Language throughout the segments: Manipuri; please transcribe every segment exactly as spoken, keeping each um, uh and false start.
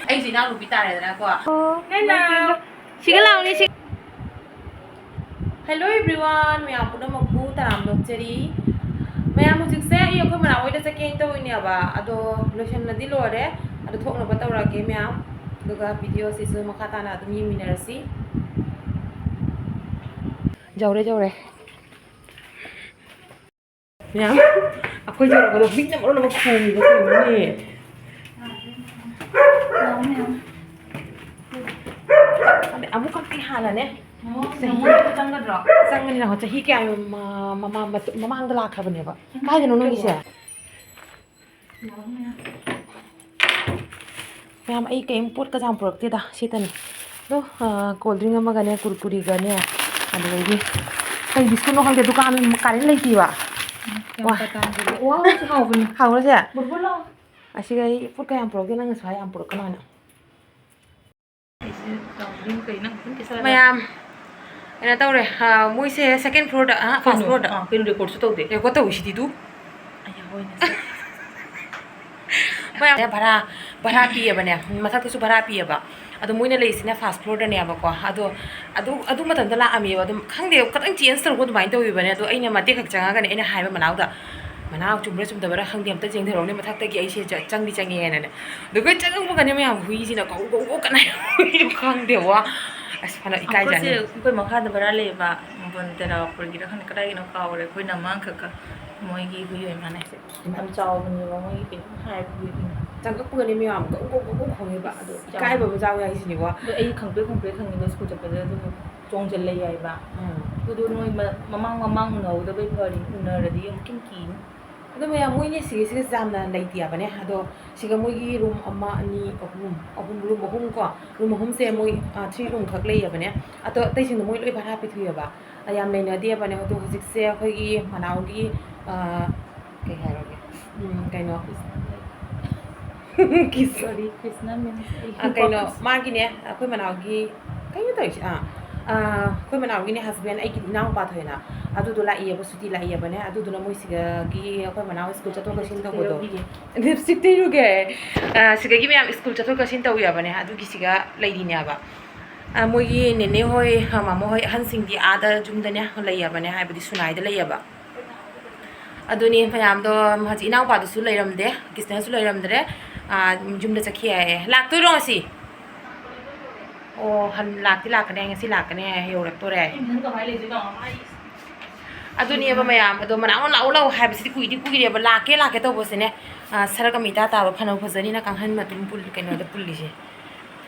ꯑꯩꯁꯨ ꯏꯅꯥꯎꯅꯨꯄꯤ ꯇꯥꯔꯦꯗꯅꯀꯣ꯫ Hello. ꯁꯤꯒ ꯂꯥꯎꯅꯤ, ꯁꯤ꯫ Hello everyone, ꯃꯌꯥꯝ ꯄꯨꯝꯅꯃꯛꯄꯨ ꯇꯔꯥꯝꯅ ꯑꯣꯛꯆꯔꯤ꯫ ꯃꯌꯥꯝ, ꯍꯧꯖꯤꯛꯁꯦ ꯑꯩ ꯑꯩꯈꯣꯏ ꯃꯅꯥ ꯍꯣꯏꯗ ꯆꯠꯀꯦꯅ ꯇꯧꯔꯤꯅꯦꯕ, ꯑꯗꯣ ꯂꯣꯏꯁꯟꯕꯗꯤ ꯂꯣꯏꯔꯦ, ꯑꯗꯣ ꯊꯣꯛꯅꯕ ꯇꯧꯔꯒꯦ ꯃꯌꯥꯝ, ꯑꯗꯨꯒ video ꯁꯤꯁꯨ ꯃꯈꯥ ꯇꯥꯅ ꯑꯗꯨꯝ ꯌꯦꯡꯃꯤꯟꯅꯔꯁꯤ꯫ ꯌꯧꯔꯦ, ꯌꯧꯔꯦ꯫ ꯃꯌꯥꯝ, ꯑꯩꯈꯣꯏ ꯌꯧꯔꯛꯄꯗꯣ ꯃꯤꯅ ꯃꯔꯣꯟ ꯑꯃ ꯈꯣꯡꯉꯤꯕ ꯀꯩꯅꯣꯅꯦ꯫ ꯑꯗꯩ ꯑꯃꯨꯛꯈꯛꯇꯤ ꯍꯥꯟꯅꯅꯦ꯫ ꯆꯪꯒꯗ꯭ꯔꯣ? ꯆꯪꯒꯅꯤ ꯅꯪ꯫ ꯆꯍꯤ ꯀꯌꯥ ꯃ-, ꯃꯃꯥ-, ꯃꯇꯨ-, ꯃꯃꯥꯡꯗ ꯂꯥꯛꯈ꯭ꯔꯕꯅꯦꯕ꯫ ꯀꯥꯏꯗꯅꯣ ꯅꯣꯏꯒꯤꯁꯦ? ꯃꯌꯥꯝ, ꯑꯩ ꯀꯩꯝ ꯄꯣꯠꯀ ꯌꯥꯝ ꯄꯨꯔꯛꯇꯦꯗ, ꯁꯤꯇꯅꯤ꯫ ꯑꯗꯣ, ꯑ, cold drink ꯑꯃꯒꯅꯦ, ꯀꯨꯔꯀꯨꯔꯤꯒꯅꯦ, ꯑꯗꯨꯗꯒꯤ ꯀꯩ ꯕꯤꯁꯀꯨꯠꯅꯣ ꯈꯪꯗꯦ, ꯗꯨꯀꯥꯟ ꯀꯥꯔꯦꯟ ꯂꯩꯇꯦꯕ꯫ ꯌꯥꯝ ꯋꯥ꯫ ꯇꯇꯥꯡ ꯇꯧꯗꯦ꯫ ꯋꯥ, ꯁꯤ ꯍꯥꯎꯕꯅꯤ꯫ ꯍꯥꯎꯔꯁꯦ? ꯕꯨꯔꯕꯨꯔ ꯂꯥꯎ꯫ ꯑꯁꯤꯒ ꯑꯩ ꯄꯣꯠꯀ ꯌꯥꯝ ꯄꯨꯔꯛꯇꯦ, ꯅꯪꯅ ꯁ꯭ꯋꯥꯏ ꯌꯥꯝ ꯄꯨꯔꯛꯀꯅꯣ ꯍꯥꯏꯅ꯫ ꯑꯩꯁꯦ ꯇꯧꯗꯣꯏꯅꯤ ꯀꯩꯅꯣ, ꯈꯪꯗꯦ ꯁꯥꯔ꯫ ꯃꯌꯥꯝ, ꯀꯩꯅꯣ ꯇꯧꯔꯦ, ꯑ, ꯃꯣꯏꯁꯦ second floor ꯗ, ꯑ, first ꯀꯩꯅꯣ? Floor ꯗ꯫ ꯑꯥ, ꯀꯩꯅꯣ record ꯁꯨ ꯇꯧꯗꯦ꯫ Record ꯇꯧꯏꯁꯤꯗꯤ ꯇꯨ꯫ ꯑꯩꯌꯥ, ꯍꯣꯏꯅꯦ ꯁꯥꯔ꯫ ꯃꯌꯥꯝ ꯚꯔꯥ, ꯚꯔꯥ ꯄꯤꯌꯦꯕꯅꯦ, ꯃꯊꯛꯇꯁꯨ ꯚꯔꯥ ꯄꯤꯌꯦꯕ꯫ ꯑꯗꯣ ꯃꯣꯏꯅ ꯂꯩꯔꯤꯁꯤꯅ first floor ꯗꯅꯦꯕꯀꯣ꯫ ꯑꯗꯣ ꯑꯗꯨ, ꯑꯗꯨ ꯃꯇꯝꯗ ꯂꯥꯛꯑꯝꯃꯦꯕ꯫ ꯑꯗꯨꯝ ꯈꯪꯗꯦ, ꯈꯤꯇꯪ change ꯇꯧꯔꯛꯄ ꯑꯗꯨꯃꯥꯏꯅ ꯇꯧꯈꯤꯕꯅꯦ꯫ ꯑꯗꯣ ꯑꯩꯅ ꯃꯇꯦꯛ ꯈꯛ ꯆꯪꯉꯒꯅꯦ ꯑꯩꯅ ꯍꯥꯏꯕ ꯃꯅꯥꯎꯗ, "ꯃꯅꯥꯎ, ꯆꯨꯝꯕ꯭ꯔꯥ ꯆꯨꯝꯗꯕ꯭ꯔꯥ ꯈꯪꯗꯦ, ꯑꯝꯇ ꯌꯦꯡꯊꯔꯛꯎꯅꯦ ꯃꯊꯛꯇꯒꯤ, ꯑꯩꯁꯦ ꯆ-, ꯆꯪꯗꯤ ꯆꯪꯉꯦꯅꯅꯦ"꯫ ꯑꯗꯨꯒ ꯆꯪꯉꯛꯄꯒꯅꯦ ꯃꯌꯥꯝ ꯍꯨꯏꯁꯤꯅ ꯀꯧ ꯀꯧ ꯀꯧ ꯀꯅꯥ ꯍꯨꯏꯅꯣ ꯈꯪꯗꯦꯕ꯫ ꯑꯁ, ꯐꯅ ꯏꯀꯥꯏꯖꯅꯤ꯫ ꯑꯩꯈꯣꯏꯁꯦ, ꯑꯩꯈꯣꯏ ꯃꯈꯥꯗ ꯚꯔꯥ ꯂꯩꯌꯦꯕ, ꯕꯟꯇꯦꯔꯥꯄꯨꯔꯒꯤꯔ ꯈꯪꯗꯦ, ꯀꯗꯥꯏꯒꯤꯅꯣ ꯀꯥꯎꯔꯦ, ꯑꯩꯈꯣꯏꯅ ꯑꯉꯥꯡꯈꯛꯀ ꯃꯣꯏꯒꯤ ꯍꯨꯏ ꯑꯣꯏ ꯃꯥꯟꯅꯩ꯫ ꯌꯥꯝ ꯆꯥꯎꯕꯅꯦꯕ, ꯃꯣꯏꯒꯤ ꯀꯩꯅꯣꯝ ꯍꯥꯏꯕꯒꯤ꯫ ꯆꯪꯉꯛꯄꯒꯅꯦ ꯃꯌꯥꯝ ꯀꯧ ꯀꯧ ꯀꯧ ꯀꯧ ꯈꯣꯡꯉꯦꯕ, ꯑꯗꯣ ꯌꯥꯝ ꯏꯀꯥꯏꯕ ꯑꯃ ꯌꯥꯎꯋꯦ ꯍꯥꯏꯁꯤꯅꯤꯀꯣ꯫ ꯑꯗꯣ ꯑꯩ ꯈꯪꯄ꯭ꯔꯦꯛ ꯈꯪꯄ꯭ꯔꯦꯛ ꯈꯪꯉꯤꯕ ꯁ꯭ꯀꯨꯜ ꯆꯠꯄꯗ ꯑꯗꯨꯝ ꯆꯣꯡꯁꯤꯜꯂ ꯌꯥꯏꯕ꯫ ꯎꯝ꯫ ꯑꯗꯨꯗꯣ ꯅꯣꯏ ꯃ-, ꯃꯃꯥꯡ ꯃꯃꯥꯡ ꯎꯅꯍꯧꯗꯕꯩ ꯐꯔꯦ, ꯎꯅꯔꯗꯤ ꯑꯃꯨꯛꯀ ꯍꯦꯟꯅ ꯀꯤꯅꯤ꯫ ꯑꯗꯣ ꯃꯌꯥꯝ, ꯃꯣꯏꯅꯦ ꯁꯤꯒꯤꯁꯤꯒ ꯌꯥꯝꯅ ꯂꯩꯇꯦ ꯍꯥꯏꯕꯅꯦ꯫ ꯑꯗꯣ ꯁꯤꯒ ꯃꯣꯏꯒꯤ room ꯑꯃ, ꯑꯅꯤ, ꯑꯍꯨꯝ, ꯑꯍꯨꯝ, room ꯑꯍꯨꯝ ꯀꯣ, room ꯑꯍꯨꯝꯁꯦ ꯃꯣꯏ, ꯑ, three room ꯈꯛ ꯂꯩꯌꯦꯕꯅꯦ꯫ ꯑꯇꯣ-, ꯑꯇꯩꯁꯤꯡꯗꯣ ꯃꯣꯏ ꯂꯣꯏ ꯚꯔꯥ ꯄꯤꯊꯣꯛꯑꯦꯕ꯫ ꯑ, ꯌꯥꯝ ꯂꯩꯅꯗꯦꯕꯅꯦ꯫ ꯑꯗꯣ ꯍꯧꯖꯤꯛꯁꯦ ꯑꯩꯈꯣꯏꯒꯤ ꯃꯅꯥꯎꯒꯤ, ꯑ, ꯀꯩ ꯍꯥꯏꯔꯒꯦ? ꯎꯝ, ꯀꯩꯅꯣ꯫ ꯀꯤꯁ-, sorry, ꯀ꯭ꯔꯤꯁꯅ means ꯑꯩ ꯑ, ꯀꯩꯅꯣ, ꯃꯥꯒꯤꯅꯦ, ꯑꯩꯈꯣꯏ ꯃꯅꯥꯎꯒꯤ, ꯀꯩꯅꯣ ꯇꯧꯔꯤꯁꯦ? ꯑꯥ, ꯑꯩꯈꯣꯏ ꯃꯅꯥꯎꯒꯤꯅꯦ ꯍꯁꯕꯦꯟ, ꯑꯩꯒꯤ ꯏꯅꯥꯎꯄꯥ ꯊꯣꯛꯑꯦꯅ, ꯑꯗꯨꯗꯣ ꯂꯥꯛꯏꯌꯦꯕ, ꯁꯨꯇꯤ ꯂꯥꯛꯏꯌꯦꯕꯅꯦ꯫ ꯑꯗꯨꯗꯨꯅ ꯃꯣꯏ ꯁꯤꯗꯒꯤ ꯑꯩꯈꯣꯏ ꯃꯅꯥꯎ ꯁ꯭ꯀꯨꯜ ꯆꯠꯊꯣꯛ ꯆꯠꯁꯤꯟ ꯇꯧꯕꯗꯣ, ꯂꯤꯞꯁꯇꯤꯛ ꯇꯩꯔꯨꯒꯦ꯫ ꯑ, ꯁꯤꯗꯒꯤ ꯃꯌꯥꯝ ꯁ꯭ꯀꯨꯜ ꯆꯠꯊꯣꯛ ꯆꯠꯁꯤꯟ ꯇꯧꯋꯦꯕꯅꯦ, ꯑꯗꯨꯒꯤ ꯁꯤꯒ ꯂꯩꯔꯤꯅꯦꯕ꯫ ꯑ, ꯃꯣꯏꯒꯤ ꯅꯦꯅꯦ ꯍꯣꯏ, ꯑ, ꯃꯥꯃꯣ ꯍꯣꯏ ꯑꯍꯟꯁꯤꯡꯗꯤ ꯑꯥꯗ ꯌꯨꯝꯗꯅꯦ ꯂꯩꯌꯦꯕꯅꯦ, ꯍꯥꯏꯕꯗꯤ ꯁꯨꯅꯥꯏꯗ ꯂꯩꯌꯦꯕ꯫ ꯑꯗꯨꯅꯤ ꯃꯌꯥꯝꯗꯣ, ꯍꯧꯖꯤꯛ ꯏꯅꯥꯎꯄꯥꯗꯨꯁꯨ ꯂꯩꯔꯝꯗꯦ, ꯀ꯭ꯔꯤꯁꯅꯁꯨ ꯂꯩꯔꯝꯗ꯭ꯔꯦ꯫ ꯑ, ꯌꯨꯝꯗ ꯆꯠꯈꯤ ꯍꯥꯏꯌꯦ꯫ ꯂꯥꯛꯇꯣꯏꯔꯣ ꯉꯁꯤ? ꯑꯣ, ꯍꯟ-, ꯂꯥꯛꯇꯤ ꯂꯥꯛꯀꯅꯤ, ꯉꯁꯤ ꯂꯥꯛꯀꯅꯤ ꯍꯥꯏ, ꯌꯧꯔꯛꯇꯣꯔꯦ ꯍꯥꯏ꯫ ꯏꯃꯨꯡ ꯀꯃꯥꯏ ꯂꯩꯗꯣꯏꯅꯣ? ꯑꯗꯨꯅꯦꯕ ꯃꯌꯥꯝ, ꯑꯗꯣ ꯃꯅꯥꯎ ꯂꯥꯛꯑꯣ ꯂꯥꯛꯑꯣ ꯍꯥꯏꯕꯁꯤꯗꯤ ꯀꯨꯏꯗꯤ ꯀꯨꯏꯔꯦꯕ, ꯂꯥꯛꯀꯦ ꯂꯥꯛꯀꯦ ꯇꯧꯕꯁꯤꯅꯦ꯫ ꯑ, ꯁꯔꯛ ꯑꯃ ꯏꯇꯥ ꯇꯥꯕ ꯐꯅꯕ ꯐꯖꯅꯤꯅ ꯀꯥꯡꯍꯟ ꯃꯇꯨꯝ ꯄꯨꯜ-, ꯀꯩꯅꯣꯗ ꯄꯨꯜꯂꯤꯁꯦ꯫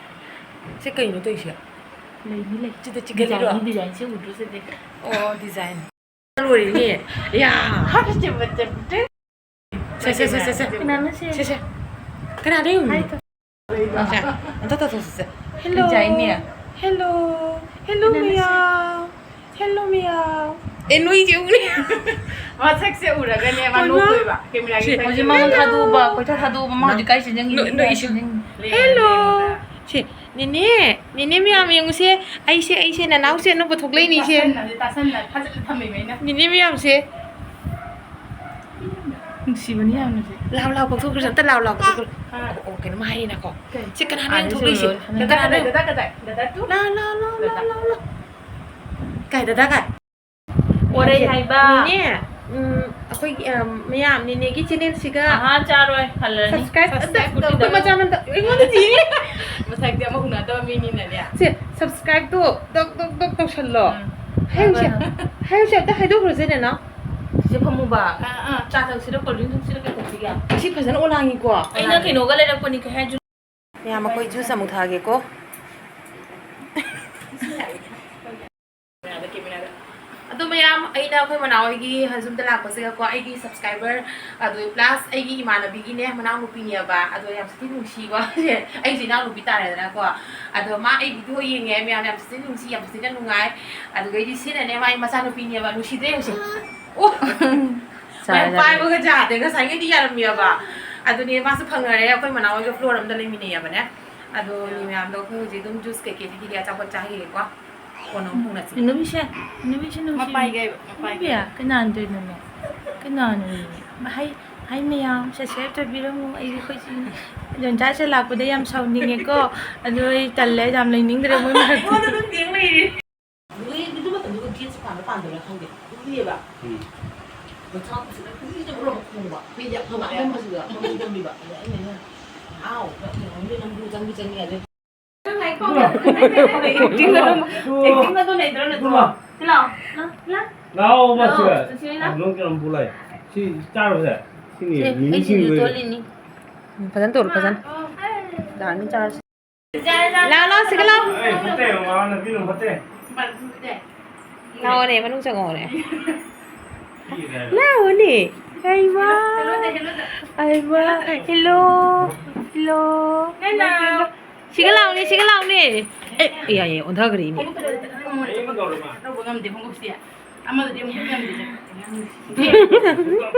ꯁꯤ ꯀꯩꯅꯣ ꯇꯧꯔꯤꯁꯦ? ꯂꯩꯅꯤ, ꯂꯩ꯫ ꯁꯤꯗ ꯆꯤꯛꯍꯜꯂꯤꯔꯣ? ꯗꯤꯖꯥꯏꯟ, ꯗꯤꯖꯥꯏꯟꯁꯦ ꯎꯗ꯭ꯔꯣ ꯁꯤꯗꯤ? ꯑꯣ, ꯗꯤꯖꯥꯏꯟ꯫ ꯂꯣꯏꯔꯦꯅꯦ꯫ ꯌꯥ꯫ ꯍꯥꯞꯆꯤꯟꯕ ꯆꯠꯇꯦ꯫ ꯁꯦ, ꯁꯦ, ꯁꯦ, ꯁꯦ, ꯁꯦ꯫ ꯀꯅꯥꯅꯣ ꯁꯦ? ꯁꯦ, ꯁꯦ꯫ ꯀꯅꯥꯗ ꯌꯦꯡꯉꯨ? ꯍꯥꯏ ꯇꯧ꯫ ꯁꯦ, ꯑꯝꯇ ꯇꯧꯊꯣꯛꯁꯤ, ꯁꯦ꯫ ꯍꯦꯜꯂꯣ꯫ ꯗꯤꯖꯥꯏꯟꯅꯦ꯫ ꯍꯦꯜꯂꯣ꯫ ꯍꯦꯜꯂꯣ, ꯀꯅꯥꯅꯣ ꯁꯦ? ꯃꯌꯥꯝ꯫ ꯍꯦꯜꯂꯣ, ꯃꯌꯥꯝ꯫ ꯑꯦ, ꯅꯣꯏ ꯆꯦ ꯎꯅꯤ꯫ ꯃꯁꯛꯁꯦ ꯎꯔꯒꯅꯦ ꯃꯥ ꯍꯣꯏ, ꯃꯥ꯫ ꯅꯣꯛꯇꯣꯏꯕ꯫ ꯀꯦꯃꯦꯔꯥꯒꯤ ꯁꯦ, ꯁꯛꯁꯦ ꯍꯧꯖꯤꯛ ꯃꯉꯣꯟ ꯎꯔꯒ꯫ ꯊꯥꯗꯣꯛꯎꯕ, ꯀꯣꯏꯊꯥ ꯊꯥꯗꯣꯛꯎꯕ, ꯃꯥ ꯍꯧꯖꯤꯛ ꯀꯥꯏ ꯆꯦꯟꯖꯟꯈꯤꯅꯤ? ꯅꯣꯏ, ꯅꯣꯏ ꯀꯥꯏ ꯏꯁꯨ꯫ ꯆꯦꯟꯖꯟꯈꯤꯅꯤ? ꯍꯦꯜꯂꯣ꯫ ꯁꯦ, ꯅꯦꯅꯦ, ꯅꯦꯅꯦ ꯃꯌꯥꯝ ꯌꯦꯡꯉꯨꯁꯦ꯫ ꯑꯩꯁꯦ, ꯑꯩꯁꯦ ꯅꯅꯥꯎꯁꯦ ꯑꯅꯧꯕ ꯊꯣꯛꯂꯛꯏꯅꯤꯁꯦ꯫ ꯇꯥꯁꯟꯅꯁꯦ, ꯇꯥꯁꯟꯅ ꯐꯖꯅ ꯊꯝꯃꯤꯕ ꯑꯩꯅ꯫ ꯅꯦꯅꯦ ꯃꯌꯥꯝꯁꯦ꯫ ꯅꯨꯡꯁꯤꯕꯅꯤ ꯌꯥꯝꯅꯁꯦ꯫ ꯂꯥꯎ, ꯂꯥꯎ, ꯀꯧꯊꯣꯛꯈ꯭ꯔꯁꯦ꯫ ꯑꯝꯇ ꯂꯥꯎ, ꯂꯥꯎ, ꯀꯧꯊꯣꯛꯈ꯭ꯔ-, ꯑꯥ꯫ ꯑꯣ, ꯑꯣ, ꯀꯩꯅꯣꯝ ꯍꯥꯏꯔꯤꯅꯀꯣ꯫ ꯀꯩ? ꯁꯤ ꯀꯅꯥꯅꯣ ꯑꯥ, ꯌꯥꯝ ꯊꯣꯛꯂꯛꯏꯁꯦ? ꯁꯤ ꯀꯅꯥꯅꯣ? ꯗꯗꯥ, ꯗꯗꯥ, ꯗꯗꯥ, ꯗꯗꯥ, ꯇꯨ꯫ ꯂꯥꯎ, ꯂꯥꯎ, ꯂꯥꯎ, ꯂꯥꯎ, ꯗꯗꯥ꯫ ꯂꯥꯎ, ꯂꯥꯎ꯫ ꯀꯥꯏ, ꯗꯗꯥ ꯀꯥꯏ? ꯋꯥꯔꯩ ꯍꯥꯏꯕ꯫ ꯅꯦꯅꯦ, ꯎꯝ, ꯑꯩꯈꯣꯏꯒꯤ, ꯑꯝ, ꯃꯌꯥꯝ, ꯅꯦꯅꯦꯒꯤ ꯆꯦꯅꯦꯜꯁꯤꯒ ꯑꯍꯥ, ꯆꯥꯔꯣꯏ, ꯍꯜꯂꯅꯤ꯫ Subscribe ꯑꯝꯇ subscribe ꯇꯧ-, ꯀꯨꯔꯇꯤꯗꯣ꯫ ꯑꯩꯈꯣꯏ ꯃꯆꯥꯅ ꯑꯝꯇ, ꯑꯩꯉꯣꯟꯗꯗꯤ꯫ ꯃꯁꯛꯇꯤ ꯑꯃ ꯎꯅꯗꯕ ꯃꯤꯅꯤꯅꯅꯦ꯫ ꯁꯦ, subscribe ꯇꯣ ꯗꯛ, ꯗꯛ, ꯗꯛ ꯇꯧꯁꯜꯂꯣ꯫ ꯎꯝ꯫ ꯍꯥꯏꯌꯨꯁꯦ, ꯍꯣꯏ, ꯍꯣꯏ, ꯍꯣꯏ꯫ ꯍꯥꯏꯌꯨꯁꯦ, ꯑꯝꯇ ꯍꯥꯏꯗꯣꯛꯈ꯭ꯔꯣꯁꯦ, ꯅꯦꯅꯥꯎ꯫ ꯁꯤꯁꯦ ꯐꯝꯃꯨꯕ꯫ ꯑꯥ, ꯑꯥ, ꯆꯥ ꯊꯛꯁꯤꯔ, cold drink ꯊꯛꯁꯤꯔ, ꯀꯩ ꯊꯛꯁꯤꯒꯦ? ꯁꯤ ꯐꯖꯅ ꯑꯣꯂꯥꯡꯉꯤꯀꯣ꯫ ꯑꯩꯅ ꯀꯩꯅꯣꯒ ꯂꯩꯔꯛꯄꯅꯤ, ꯀꯩ ꯍꯥꯏ, ꯃꯌꯥꯝ, ꯑꯩꯈꯣꯏ juice ꯑꯃꯨꯛ ꯊꯛꯑꯒꯦꯀꯣ꯫ ꯑꯗꯣ ꯃꯌꯥꯝ, ꯑꯩꯅ ꯑꯩꯈꯣꯏ ꯃꯅꯥꯎ ꯍꯣꯏꯒꯤ ꯌꯨꯝꯗ ꯂꯥꯛꯄꯁꯤꯗꯀꯣ, ꯑꯩꯒꯤ subscriber, ꯑꯗꯨ plus ꯑꯩꯒꯤ ꯏꯃꯥꯟꯅꯕꯤꯒꯤꯅꯦ, ꯃꯅꯥꯎꯅꯨꯄꯤꯅꯦꯕ, ꯑꯗꯣ ꯌꯥꯝ ꯊꯤ ꯅꯨꯡꯁꯤꯀꯣ꯫ ꯑꯩꯁꯦ ꯏꯅꯥꯎꯅꯨꯄꯤ ꯇꯥꯔꯦꯗꯅꯀꯣ꯫ ꯑꯗꯣ ꯃꯥ ꯑꯩ video ꯌꯦꯡꯉꯦ ꯃꯌꯥꯝ, ꯌꯥꯝ ꯊꯤꯅ ꯅꯨꯡꯁꯤ, ꯌꯥꯝ ꯊꯤꯅ ꯅꯨꯡꯉꯥꯏ꯫ ꯑꯗꯨꯗꯩꯗꯤ ꯁꯤꯅꯅꯦ ꯃꯥꯒꯤ ꯃꯆꯥꯅꯨꯄꯤꯅꯦꯕ, ꯅꯨꯡꯁꯤꯗ꯭ꯔꯦ ꯌꯦꯡꯉꯨꯁꯦ꯫ ꯑꯣ! ꯆꯥꯔꯦ, ꯃꯌꯥꯝ ꯆꯥꯔꯦ꯫ ꯄꯥꯏꯕꯒ ꯌꯥꯗꯦ, ꯉꯁꯥꯏꯉꯩꯗꯤ ꯌꯥꯔꯝꯃꯦꯕ꯫ ꯑꯗꯨꯅꯦ ꯃꯥꯁꯨ ꯐꯪꯅꯔꯦ, ꯑꯩꯈꯣꯏ ꯃꯅꯥꯎ ꯍꯣꯏꯒ floor ꯑꯝꯗ ꯂꯩꯃꯤꯟꯅꯩꯌꯦꯕꯅꯦ꯫ ꯑꯗꯣ ꯃꯤ ꯃꯌꯥꯝꯗꯣ ꯑꯩꯈꯣꯏ ꯍꯧꯖꯤꯛ ꯑꯗꯨꯝ juice ꯀꯩꯀꯩ ꯊꯛꯈꯤꯒꯦ, ꯑꯆꯥꯄꯣꯠ ꯆꯥꯈꯤꯒꯦꯀꯣ꯫ ꯀꯣꯟꯅ ꯑꯃꯨꯛ ꯐꯥꯎꯅꯁꯤ꯫ ꯅꯨꯃꯤꯠꯁꯦ, ꯅꯨꯃꯤꯠꯁꯦ ꯅꯨꯡꯁꯤ꯫ ꯃꯄꯥꯏꯒꯦ, ꯃꯄꯥꯏꯒꯦ꯫ ꯅꯨꯄꯤꯌꯥ, ꯀꯅꯥꯅ ꯇꯧꯔꯤꯅꯣ? ꯀꯅꯥꯅꯣ? ꯍꯥꯏ, ꯍꯥꯏ ꯃꯌꯥꯝ, subscribe ꯇꯧꯕꯤꯔꯝꯃꯨ꯫ ꯑꯩꯒꯤ ꯑꯩꯈꯣꯏ ꯆꯦ ꯌꯣꯟꯆꯥꯁꯦ ꯂꯥꯛꯄꯗ ꯌꯥꯝ ꯁꯥꯎꯅꯤꯡꯉꯦꯀꯣ꯫ ꯑꯗꯨ ꯑꯩ ꯇꯜꯂꯦ, ꯌꯥꯝ ꯂꯩꯅꯤꯡꯗ꯭ꯔꯦ ꯃꯣꯏ ꯃꯔꯛꯇ꯫ ꯑꯩꯉꯣꯟꯗ ꯑꯗꯨꯝ ꯌꯦꯡ ꯂꯩꯔꯦ꯫ ꯑꯗꯨꯒꯤ, ꯑꯗꯨ ꯃꯇꯝꯗꯨꯗ ꯒꯦꯠꯁꯦ ꯄꯥꯟꯕ ꯄꯥꯟꯗꯕ꯭ꯔꯥ ꯈꯪꯗꯦ꯫ ꯎꯏꯌꯦꯕ꯫ ꯎꯝ꯫ ꯃꯆꯥ ꯃꯁꯨꯅ ꯀꯨꯏꯅ ꯎꯔꯝꯕ ꯈꯣꯡꯕ꯫ ꯃꯤꯗꯤ ꯌꯥꯝ ꯉꯥꯡꯉꯝꯕꯁꯤꯗ ꯃꯣꯏ ꯇꯝꯕꯤꯕ꯫ ꯑꯗ ꯑꯩꯅꯅꯦ, "ꯑꯥꯎ, ꯅꯪ ꯌꯦꯡꯉꯣꯅꯦ, ꯅꯪꯕꯨ ꯆꯪꯗꯤ ꯆꯪꯉꯤ ꯑꯗꯨ." Acting ꯑꯗꯨꯝ, acting ꯑꯗꯨꯝ ꯂꯩꯗ꯭ꯔꯣ ꯅꯠꯇ꯭ꯔꯣ? ꯁꯤ ꯂꯥꯛꯑꯣ, ꯂꯥꯛꯑꯣ, ꯂꯥꯛꯑꯣ꯫ ꯂꯥꯛꯑꯣ, ꯃꯁꯤ꯫ ꯂꯥꯛꯑꯣ, ꯁꯤ ꯂꯥꯛꯑꯣ꯫ ꯅꯣꯡ ꯀꯌꯥꯝ ꯄꯨ ꯂꯥꯛꯑꯦ? ꯁꯤ ꯆꯥꯔꯨꯁꯦ? ꯁꯤꯅꯤ, ꯑꯦ, ꯃꯤꯃꯤ ꯑꯩ ꯁꯤꯡꯖꯨ ꯁꯤꯡꯖꯨ ꯇꯣꯠꯂꯤꯅꯤ꯫ ꯎꯝ, ꯐꯖꯅ ꯇꯧꯔꯣ, ꯐꯖꯅ꯫ ꯂꯥꯛꯑꯅꯤ, ꯆꯥꯔꯁꯤ꯫ ꯂꯥꯛꯑꯣ, ꯂꯥꯛꯑꯣ, ꯁꯤꯒ ꯂꯥꯛꯑꯣ꯫ ꯑꯦ, ꯐꯠꯇꯦ, ꯃꯃꯥꯅ ꯄꯤꯅꯨ, ꯐꯠꯇꯦ꯫ ꯂꯥꯛꯑꯣꯅꯦ, ꯃꯅꯨꯡ ꯆꯪꯉꯛꯑꯣꯅꯦ꯫ ꯂꯥꯛꯑꯣꯅꯦ꯫ ꯍꯩꯃꯥ꯫ ꯍꯩꯃꯥ꯫ Hello꯫ Hello꯫ ꯁꯤꯒ ꯂꯥꯛꯑꯣꯅꯦ, ꯁꯤꯒ ꯂꯥꯛꯑꯣꯅꯦ꯫ ꯑꯦ, ꯌꯥꯏꯌꯦ, ꯑꯣꯟꯊꯈ꯭ꯔꯦꯅꯦ꯫ ꯇꯧꯕ ꯉꯝꯗꯦ ꯈꯣꯡꯎꯞꯁꯦ꯫ ꯑꯃꯗꯨꯗꯤ ꯑꯃꯨꯛ ꯉꯝꯗꯦ꯫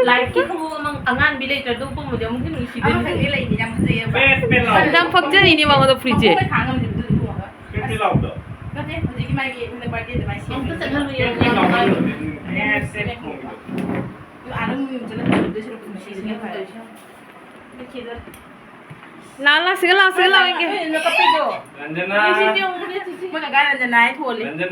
ꯂꯥꯏꯐꯀꯤ ꯈꯣꯡꯎꯞ ꯑꯃ ꯑꯉꯥꯟꯕꯤ ꯂꯩꯇ꯭ꯔꯥ? ꯑꯗꯨ ꯄꯨꯝꯕꯗꯤ ꯑꯃꯨꯛ ꯍꯦꯟꯅ ꯅꯨꯡꯁꯤꯗꯣꯏꯅꯤ꯫ ꯑꯃꯈꯛꯇꯤ ꯂꯩꯅꯤ, ꯌꯥꯝ ꯐꯖꯩꯌꯦꯕ꯫ ꯄꯦꯠ ꯄꯦꯠ ꯂꯥꯎꯕꯗꯣ꯫ ꯌꯥꯝ ꯄꯛꯆꯔꯤꯅꯦ ꯃꯉꯣꯟꯗ ꯐꯨꯔꯤꯠꯁꯦ꯫ ꯃꯈꯣꯡꯒ ꯊꯥꯡ ꯉꯝꯗꯦ ꯑꯗꯨꯗꯤ ꯈꯣꯡꯎꯞ꯫ ꯄꯦꯠ ꯄꯦꯠ ꯂꯥꯎꯕꯗꯣ꯫ ꯅꯠꯇꯦ, ꯍꯧꯖꯤꯛꯀꯤ ꯃꯥꯒꯤ ꯕꯥꯔꯗꯦꯗ ꯃꯥꯏ ꯁꯦꯠꯄ꯫ ꯑꯃꯨꯛꯇ ꯆꯠꯍꯜꯂꯨ ꯌꯥꯗ꯭ꯔꯣ? ꯄꯦꯠ ꯄꯦꯠ ꯂꯥꯎꯕꯗꯣ꯫ ꯑꯦ, ꯁꯦꯠ ꯈꯣꯡꯎꯞꯇꯣ꯫ ꯑꯗꯨ ꯑꯥꯗ ꯑꯃꯨꯛ ꯌꯨꯝ ꯆꯠꯂ ꯇꯧꯗꯣꯏ ꯁꯔꯨꯛ ꯅꯨꯡꯁꯤꯕꯅ ꯐꯔꯦ꯫ ꯂꯥꯛꯑꯣ, ꯂꯥꯛꯑꯣ, ꯁꯤꯒ ꯂꯥꯛꯑꯣ, ꯁꯤꯒ ꯂꯥꯛꯑꯣ, ꯏꯪꯒꯦ꯫ ꯃꯣꯏꯅ ꯀꯥꯏ ꯔꯟꯖꯅꯥ ꯍꯥꯏ ꯊꯣꯛꯍꯜꯂꯤ꯫ ꯔꯟꯖꯅꯥ꯫